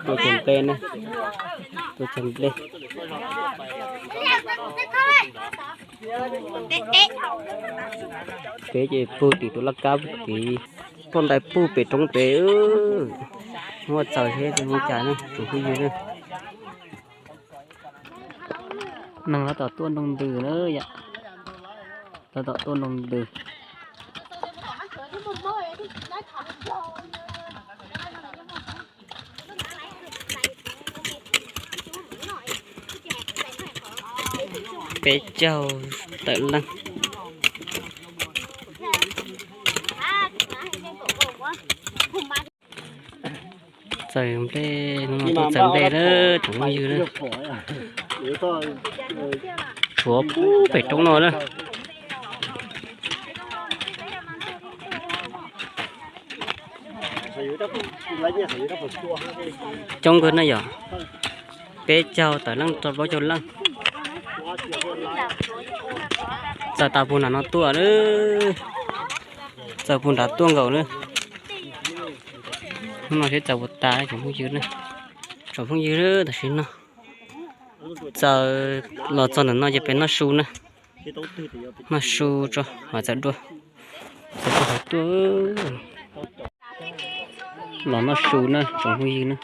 Tuaj txog nplej na, tuaj txog nplej. Peb ces pug tim tus laj kab tid, pog ntais pug pem roob pem. Muaj txaws thiab li cas na tsoom phooj ywg na. Neeg tab tom tuaj nroo ntws na yom, tab tom tuaj nroo ntws. Peb caug tawm leej. Txaws nplej, tuaj txaws nplej na tsoom phooj ywg na. Tshuav pug pem roob no na. Coob kawg na yom, peb caug tawm leej rau plaub caug leej. Txaws tas puag nram no tuaj na, txaws puag nrad tuaj nkaus na. Hnub no seb txaws puas tas tsoom phooj ywg na. Tsoom phooj ywg, tam sim no txaws los txog ntawm no ces peb noj su na. Noj su tso mam txaws dua. Txaws txog qhov tuaj. Los noj su na tsoom phooj ywg na.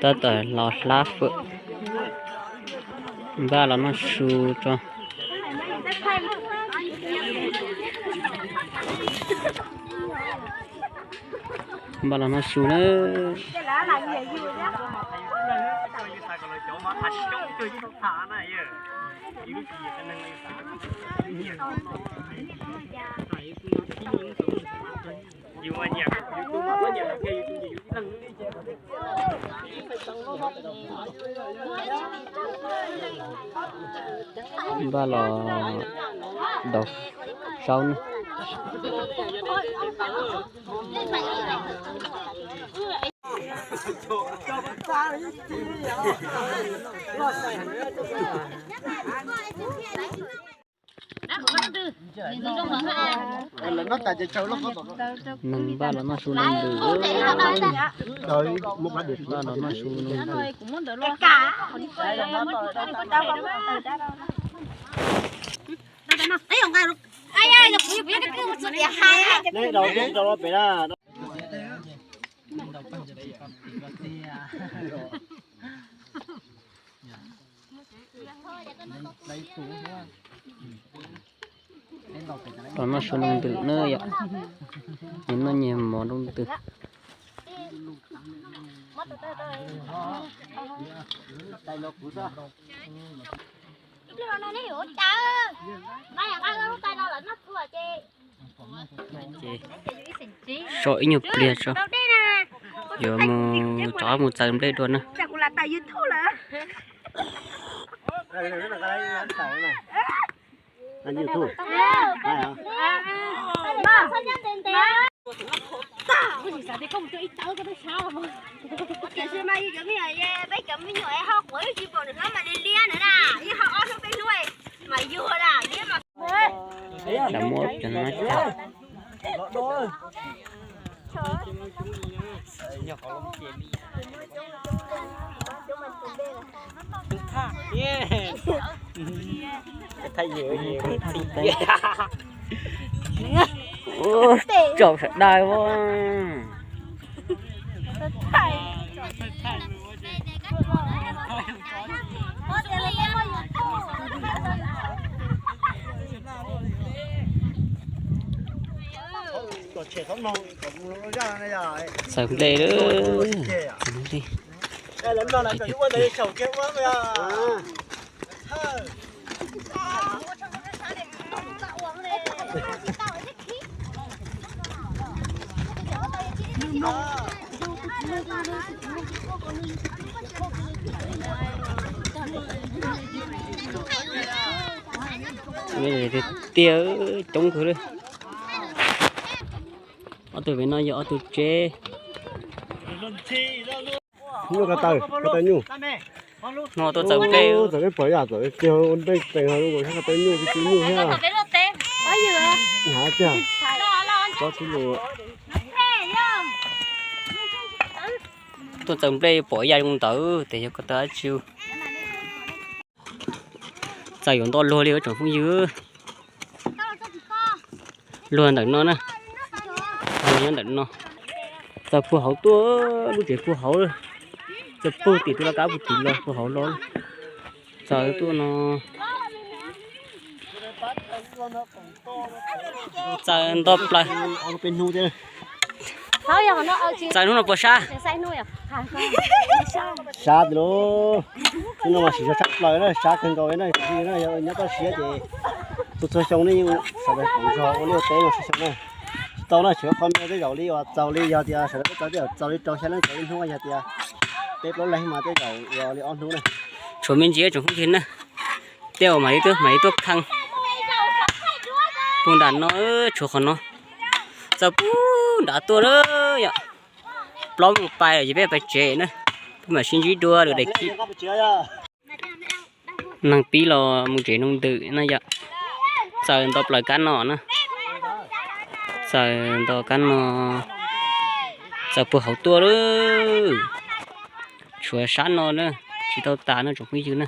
Tab tom los hlab fawm. Npaj los noj su tso. Npaj los noj su na. Npaj los daus saub na. Neeg npaj los noj su noj ntws. Npaj los noj su noj ntws. Los noj su noj ntws na yom. Nyias noj nyias mov nroo ntws. So ib nyuag pliag tso, yuav mus rov mus txaws nplej dua na. Tiam sis mas yus cov me nyuam, peb cov me nyuam ho quav tsis pom nws hlob mas li liab na, yeej ho ob hnub peb hnub mas yuag na, liab mas. Muab cov no cog. Tsom sawv daws. Txaws nplej lawm. Tiag, coob kawg li. Ob tug pem no yog ob tug tsev. Nyuj ko taw, ko taw nyuj. No tuaj txaws nplej. Txaws nplej pom yam txawm tiag, nplej tees ho zoo nkaus sab ko taw nyuj, tsis tsis nyuj thiab. Hnav tiag. Tsob tib lus. Tuaj txaws nplej pom yam zoo ntawd tias yog ko taw dab tsi. Txaws yuav ntau luag li tsoom phooj ywg. Luag ntawm no na. Nyob ntawm no. Txaws puag hauv tuaj, lub tsev puag hauv. Txaws puag tim tus laj kab puag tim los puag hauv los. Txaws tuaj no. Txaws nto plaws. Txaws hnub no puas sab? Sab tiag lauj. Hnub no mas siv zog tshaj plaws na, sab kawg nkaus na, yog nyob toj siab ces txhua txhua xyoo nej yeej sawv daws koom zog ua liaj ua teb no txhua xyoo na. Tsis tau na, tseem qhov me tej zaum li uas txaus li, yog tias sawv daws txaus tej zaum txaus li rau xya leej txaus ib hnub, yog tias peb plaub leeg mas tej zaum li ob hnub na. Tshuav me ntsis tsoom phooj ywg na, tej zaum mam li tuaj, mam li tuaj kheej. Puag nram no, tshuav qhov no, txaws puag nrad tuaj na yom. Plaub moos pais lawm ces peb pais tsev na, peb mam sib ntsib dua lwm daim clip. Neeg pib los mus tsev noo ntws na yom. Txaws nto plaws kab no na, txaws nto kab no, txaws puag hauv tuaj lawm. Tshuav sab no na, tsis tau tas no tsoom phooj ywg na.